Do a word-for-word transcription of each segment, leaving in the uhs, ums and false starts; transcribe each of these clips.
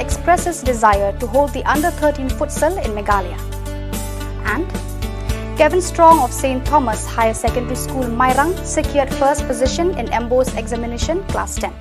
expresses desire to hold the under thirteen futsal in Meghalaya. And Kevin Strong of Saint Thomas Higher Secondary School, Mairang, secured first position in MBOSE examination class ten.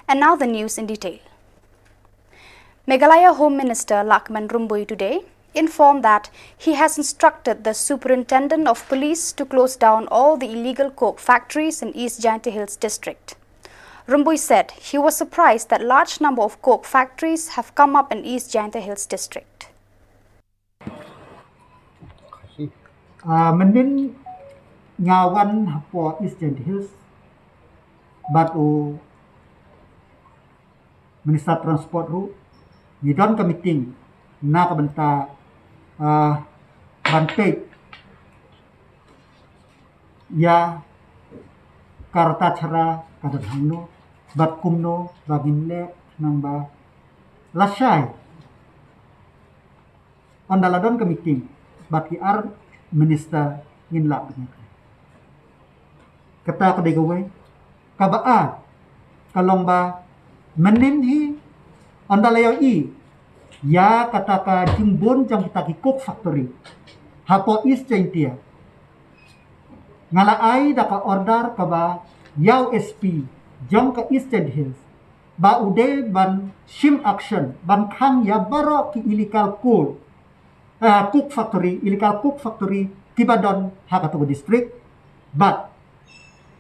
And now the news in detail. Meghalaya Home Minister Lahkmen Rymbui today informed that he has instructed the Superintendent of Police to close down all the illegal coke factories in East Jaintia Hills District. Rymbui said he was surprised that large number of coke factories have come up in East Jaintia Hills District. Ah, mynnin nga wan hapoh East Jaintia Hills bad u Minister Transport ruh, ngi don ka meeting na ka bynta, ah, ban peit ïa ka rta chara ka don hangno bad kumno ba ngin leh, nangba lashai ynda la don ka meeting bad ki ar minister ngin lah bniah. Kata ka dei kawei. Kaba ar ka long ba mynnin hi ynda la ïohi ïa kata ka jingbun jong kita ki coke factory hapoh East Jaintia, nga la ai da ka order kaba ïa u S P jong ka East Jaintia Hills ba u dei ban shim action ban khang ïa baroh ki illegal coke, ah, coke factory, illegal coke factory kiba don ha kato ka district. Bad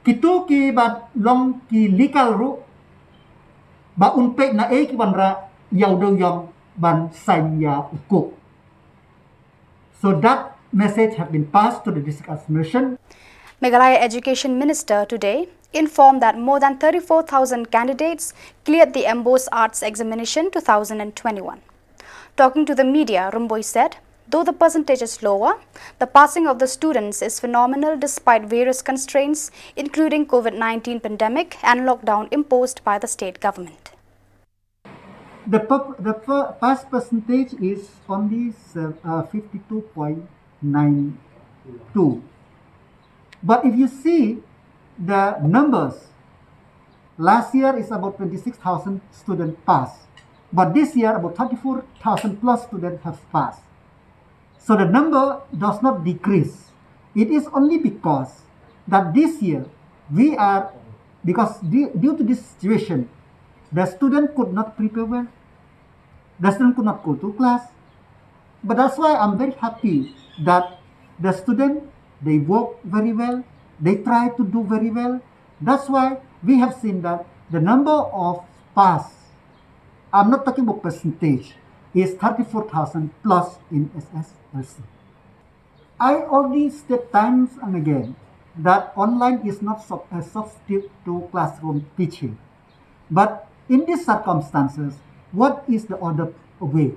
kito kiba long ki legal ruh ba un peit naei ki wanrah ïa u dewïong ban saiñ ïa u coke. So that message have been passed to the district administration. Meghalaya Education Minister today informed that more than thirty-four thousand candidates cleared the MBOSE Arts Examination two thousand and twenty-one. Talking to the media, Rymbui said, though the percentage is lower, the passing of the students is phenomenal despite various constraints, including COVID nineteen pandemic and lockdown imposed by the state government. The, pop, the pass percentage is only uh, fifty-two point nine two. But if you see the numbers, last year is about twenty-six thousand students passed. But this year, about thirty-four thousand plus students have passed. So the number does not decrease. It is only because that this year we are, because due, due to this situation, the student could not prepare well. The student could not go to class. But that's why I'm very happy that the student, they work very well, they try to do very well. That's why we have seen that the number of pass, I'm not talking about percentage, is thirty-four thousand plus in S S L C. I already state times and again that online is not sub- a substitute to classroom teaching. But in these circumstances, what is the other way?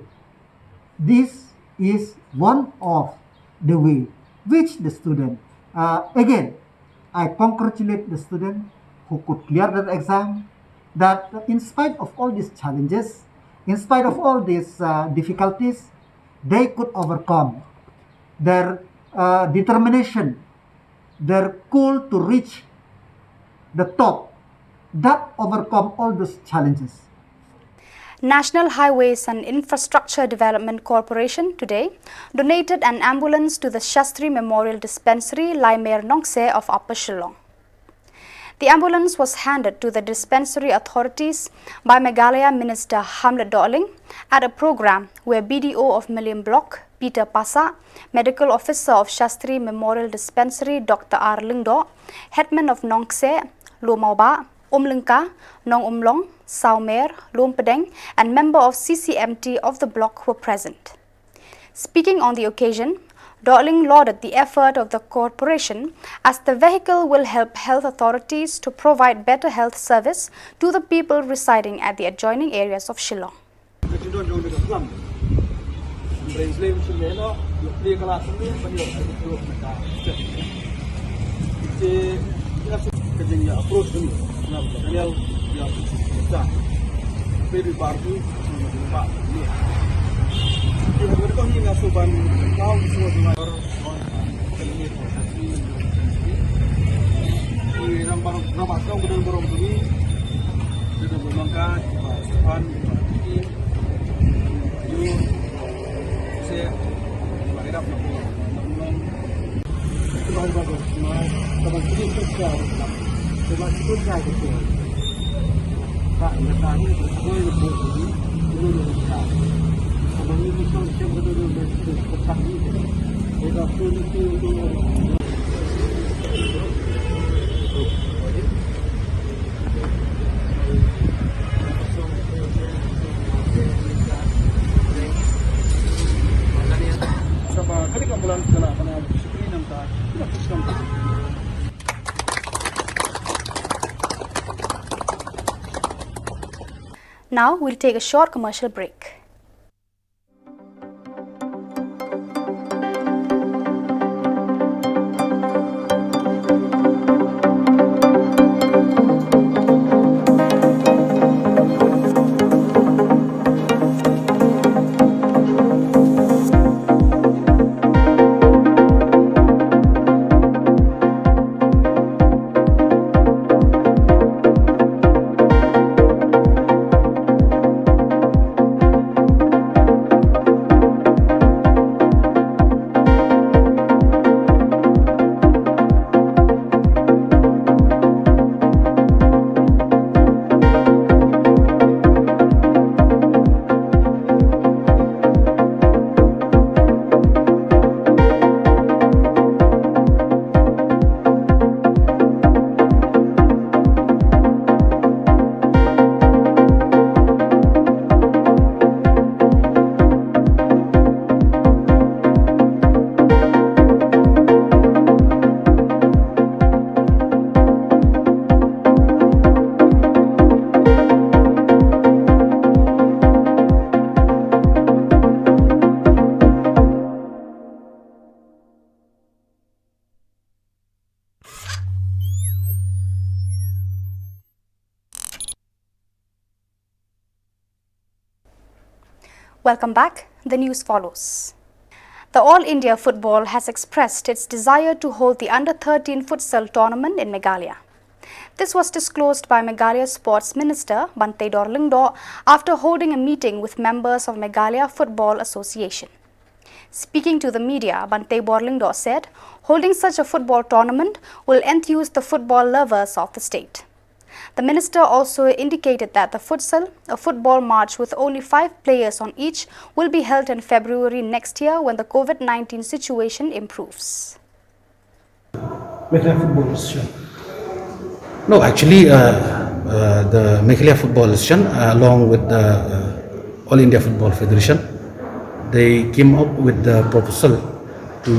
This is one of the way which the student, uh, again, I congratulate the student who could clear that exam, that in spite of all these challenges, in spite of all these uh, difficulties, they could overcome their uh, determination, their goal to reach the top, that overcome all those challenges. National Highways and Infrastructure Development Corporation today donated an ambulance to the Shastri Memorial Dispensary, Laimer Nongse of Upper Shillong. The ambulance was handed to the dispensary authorities by Meghalaya Minister Hamlet Dohling at a program where B D O of Mylliem Block, Peter Passah, Medical Officer of Shastri Memorial Dispensary, Doctor R Lyngdoh, Headman of Nongse, Lawmawbah, Umlyngka, Nongumlong, Sawmer, Lumpdeng, and member of C C M T of the block were present. Speaking on the occasion, Dohling lauded the effort of the corporation as the vehicle will help health authorities to provide better health service to the people residing at the adjoining areas of Shillong. Now we'll take a short commercial break. Welcome back. The news follows. The All India Football has expressed its desire to hold the under thirteen futsal tournament in Meghalaya. This was disclosed by Meghalaya Sports Minister Banteidor Lyngdoh after holding a meeting with members of Meghalaya Football Association. Speaking to the media, Banteibor Lyngdoh said holding such a football tournament will enthuse the football lovers of the state. The minister also indicated that the futsal, a football match with only five players on each, will be held in February next year when the COVID nineteen situation improves. Meghalaya Football Association. No, actually, uh, uh, the Meghalaya Football Association, uh, along with the uh, All India Football Federation, they came up with the proposal to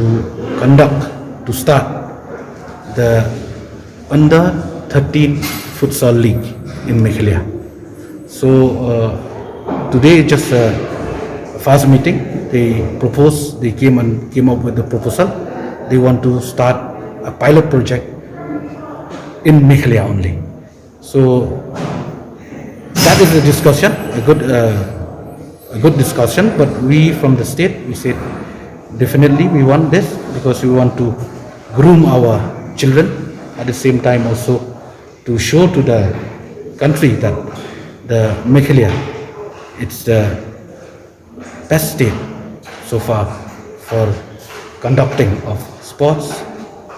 conduct, to start the under thirteen futsal league in Meghalaya. So uh, today, just a fast meeting. They proposed, they came and came up with the proposal. They want to start a pilot project in Meghalaya only. So that is a discussion, a good, uh, a good discussion. But we from the state, we said definitely we want this because we want to groom our children. At the same time, also to show to the country that the Meghalaya, it's the best state so far for conducting of sports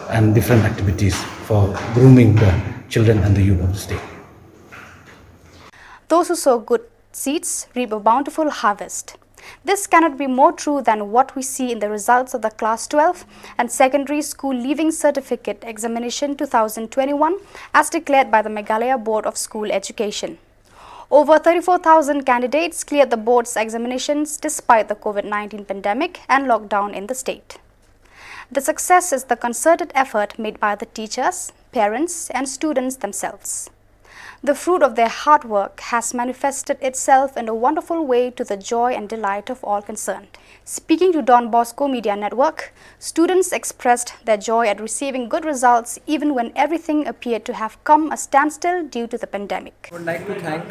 and different activities for grooming the children and the youth of the state. Those who sow good seeds reap a bountiful harvest. This cannot be more true than what we see in the results of the Class twelve and Secondary School Leaving Certificate Examination two thousand twenty-one, as declared by the Meghalaya Board of School Education. Over thirty-four thousand candidates cleared the board's examinations despite the COVID nineteen pandemic and lockdown in the state. The success is the concerted effort made by the teachers, parents, and students themselves. The fruit of their hard work has manifested itself in a wonderful way to the joy and delight of all concerned. Speaking to Don Bosco Media Network, students expressed their joy at receiving good results even when everything appeared to have come a standstill due to the pandemic. I would like to thank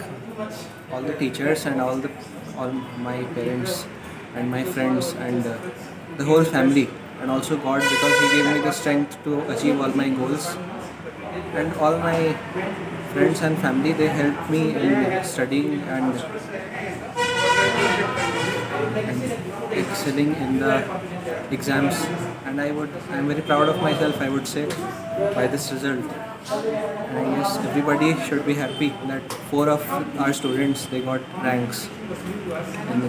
all the teachers and all the all my parents and my friends and uh, the whole family, and also God, because He gave me the strength to achieve all my goals. And all my friends and family, they helped me in studying and, and excelling in the exams, and I would, I'm very proud of myself, I would say, by this result. And I guess everybody should be happy that four of our students, they got ranks. And,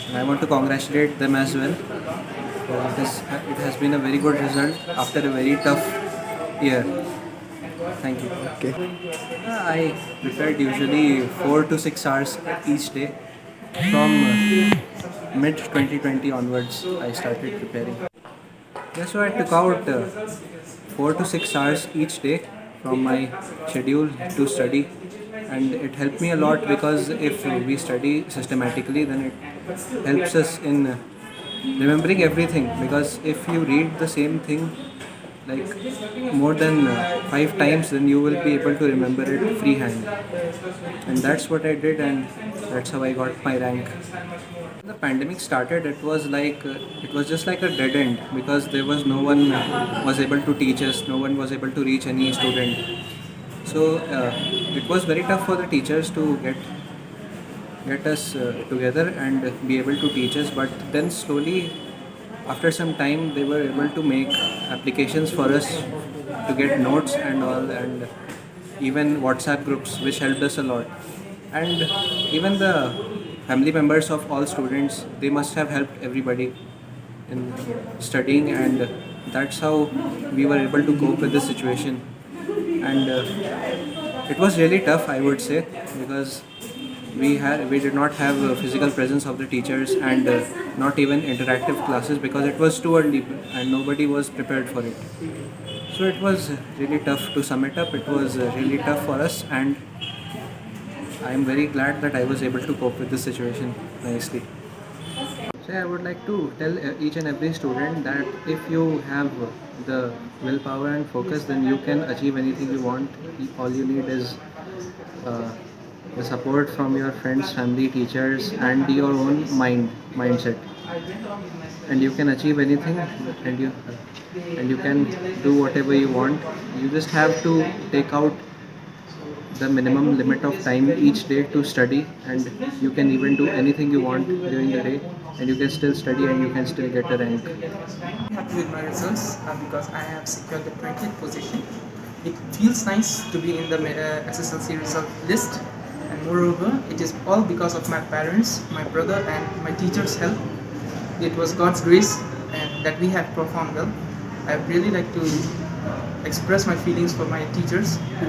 and I want to congratulate them as well. So it is, it has been a very good result after a very tough year. Thank you. Okay. I prepared usually four to six hours each day. From uh, mid twenty twenty onwards, I started preparing. Yeah, so I took out uh, four to six hours each day from my schedule to study, and it helped me a lot, because if we study systematically, then it helps us in uh, remembering everything, because if you read the same thing like more than uh, five times, then you will be able to remember it freehand. And that's what I did, and that's how I got my rank. When the pandemic started, it was like uh, it was just like a dead end, because there was no one uh, was able to teach us, no one was able to reach any student. So uh, it was very tough for the teachers to get get us uh, together and be able to teach us. But then slowly, after some time, they were able to make applications for us to get notes and all, and even WhatsApp groups, which helped us a lot. And even the family members of all students, they must have helped everybody in studying, and that's how we were able to cope with the situation. And uh, it was really tough, I would say, because we had we did not have a physical presence of the teachers, and uh, not even interactive classes, because it was too early and nobody was prepared for it. So it was really tough. To sum it up, it was uh, really tough for us, and I am very glad that I was able to cope with this situation nicely. So I would like to tell uh, each and every student that if you have the willpower and focus, then you can achieve anything you want. All you need is uh, the support from your friends, family, teachers, and your own mind mindset. And you can achieve anything, and you and you can do whatever you want. You just have to take out the minimum limit of time each day to study, and you can even do anything you want during the day, and you can still study and you can still get a rank. Happy with my results uh, because I have secured the twentieth position. It feels nice to be in the uh, S S L C result list, and moreover, it is all because of my parents, my brother, and my teachers' help. It was God's grace and that we have performed well. I would really like to express my feelings for my teachers who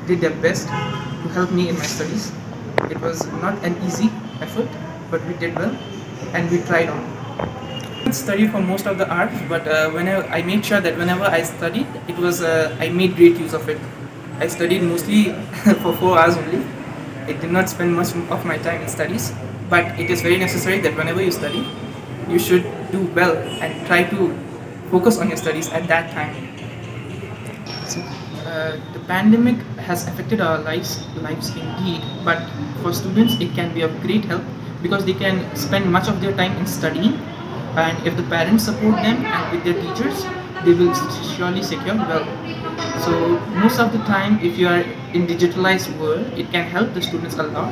did their best to help me in my studies. It was not an easy effort, but we did well and we tried on. I studied for most of the hours, but uh, whenever I made sure that whenever I studied, it was uh, I made great use of it. I studied mostly for four hours only. I did not spend much of my time in studies, but it is very necessary that whenever you study, you should do well and try to focus on your studies at that time. Uh, the pandemic has affected our lives, lives indeed, but for students it can be of great help because they can spend much of their time in studying, and if the parents support them and with their teachers, they will surely secure well. So most of the time, if you are in digitalized world, it can help the students a lot,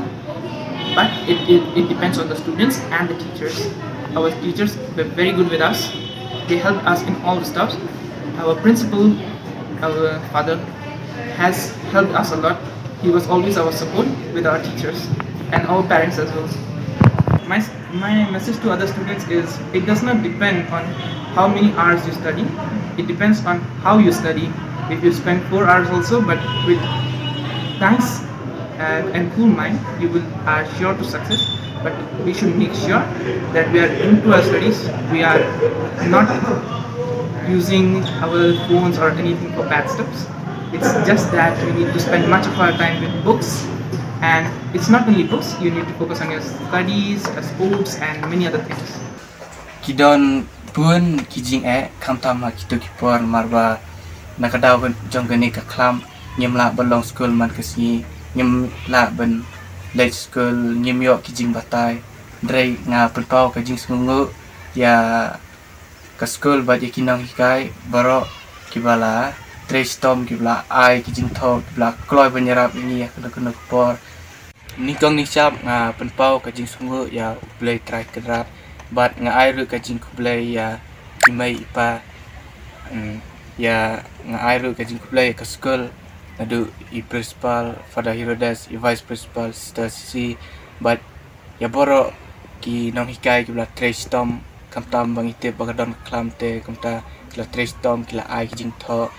but it, it, it depends on the students and the teachers. Our teachers were very good with us. They helped us in all the stuffs. Our principal, our father, has helped us a lot. He was always our support with our teachers and our parents as well. My, my message to other students is it does not depend on how many hours you study, it depends on how you study. If you spend four hours also, but with nice and, and cool mind, you will are sure to success. But we should make sure that we are into our studies, we are not using our phones or anything for bad stuffs. It's just that we need to spend much of our time with books, and it's not only books, you need to focus on your studies, uh, sports, and many other things. Ki don bun ki jingeh khamtam ha kito ki por, namar ba na ka daw jong kane ka khlam ngim lah ban long skul man ka sngi, ngim lah ban leit skul, ngim ïoh ki jingbatai. Hynrei nga pynpaw ka jingsngewnguh ïa ka skul bad ïa ki nonghikai baroh kiba la trei shitom, kiba la ai ki jingthoh, kiba la kloi ban ïarap ïa ngi ha kano kano ka por. Nyngkong nyngshap nga pynpaw ka jingsngewnguh ïa U Blei Trai Kynrad bad nga ai ruh ka jingkhublei ïa i mei i pa. Hmm, ïa nga ai ruh ka jingkhublei ïa ka skul, naduh i principal Father Herodes, i vice principal Sister Sisi, bad ïa baroh ki nonghikai kiba la trei shitom, khamtam ba ngi tip ba ka don ka khlam te, kumta ki la trei shitom, ki la ai ki jingthoh,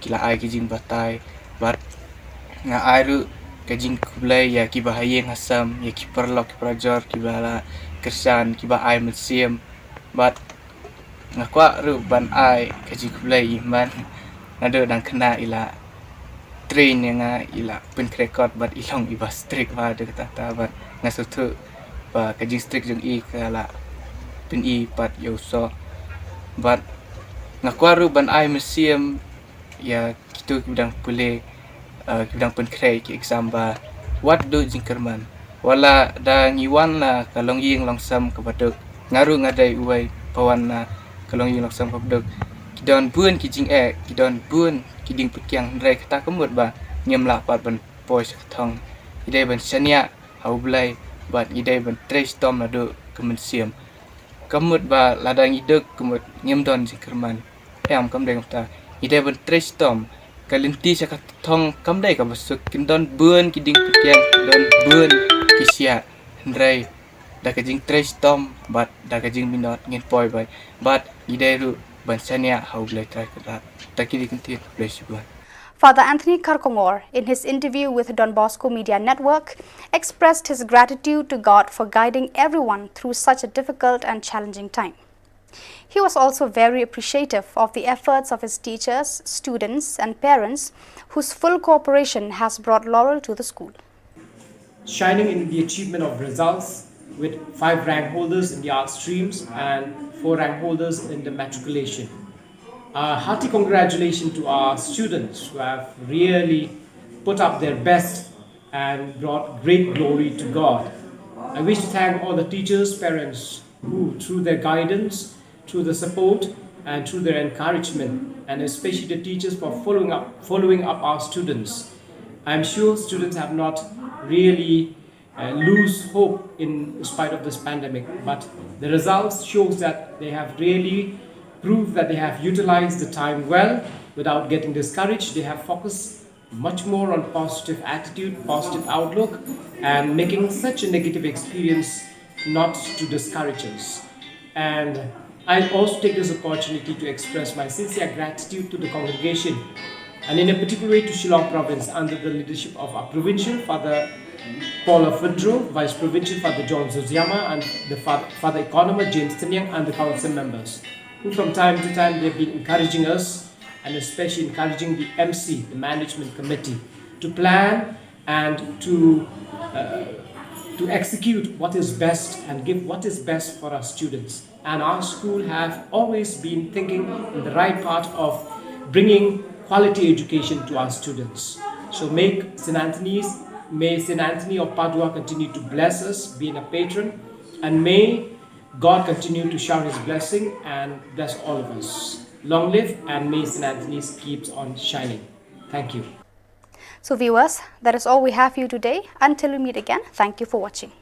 ki la ai ki jingbatai, bad nga ai ruh ka jingkhublei ïa kiba ha ïing ha sem, ïa ki paralok ki parajor kiba la kyrshan, kiba ai mynsiem, bad nga kwah ruh ban ai ka jingkhublei ïa i hynmen, naduh dang khynnah i la train ïa nga, i la pynkhreh kot bad i long iba strict bha, da kata kata bad nga sngewthuh ba ka jingstrict jong i ka la pyni pat ïa u soh. Bad nga kwah ruh ban ai mynsiem ïa kito kiba dang pule, eh, kiba dang pynkhreh ki exam, ba wat duh jingkyrmen. Wat la da ngi wan na ka longïing longsem kaba duk, nga ruh nga dei uwei ba wan na ka longïing longsem kaba duk, ki don bun ki jingeh, ki don bun ki diengpyngkiang, hynrei kata ka mut ba ngim lah pat ban poi sha ka thong. Ngi dei ban shaniah ha U Blei bad ngi dei ban trei shitom naduh ka mynsiem. Ka mut ba lada ngi duk, ka mut ngim don jingkyrmen. Em, kam dei kumta. Ngi dei ban trei shitom. Ka lynti sha ka thong kam dei kaba suk, kin don bun ki diengpyngkiang, kin don bun ki shiah. Hynrei da ka jingtrei shitom bad da ka jingminot ngin poi beit. Bad ngi dei ruh ban shaniah ha U Blei Trai Kynrad. Da kine ki kyntien, khublei shibun. Father Anthony Kharkongor, in his interview with Don Bosco Media Network, expressed his gratitude to God for guiding everyone through such a difficult and challenging time. He was also very appreciative of the efforts of his teachers, students, and parents, whose full cooperation has brought laurel to the school. Shining in the achievement of results, with five rank holders in the arts streams and four rank holders in the matriculation. A hearty congratulations to our students who have really put up their best and brought great glory to God. I wish to thank all the teachers, parents who, through their guidance, through the support, and through their encouragement, and especially the teachers for following up, following up our students. I'm sure students have not really uh, lose hope in spite of this pandemic, but the results shows that they have really proved that they have utilized the time well without getting discouraged. They have focused much more on positive attitude, positive outlook, and making such a negative experience not to discourage us. And I also take this opportunity to express my sincere gratitude to the congregation, and in a particular way to Shillong Province under the leadership of our provincial, Father Paul Afundro, Vice Provincial, Father John Zuziama, and the Father, Father Economer James Tiniang, and the council members, who from time to time they've been encouraging us, and especially encouraging the M C, the management committee, to plan and to uh, to execute what is best and give what is best for our students. And our school have always been thinking in the right path of bringing quality education to our students. So make Saint Anthony's, may Saint Anthony of Padua continue to bless us, being a patron, and may God continue to shower his blessing and bless all of us. Long live and may Saint Anthony's keeps on shining. Thank you. So viewers, that is all we have for you today. Until we meet again, thank you for watching.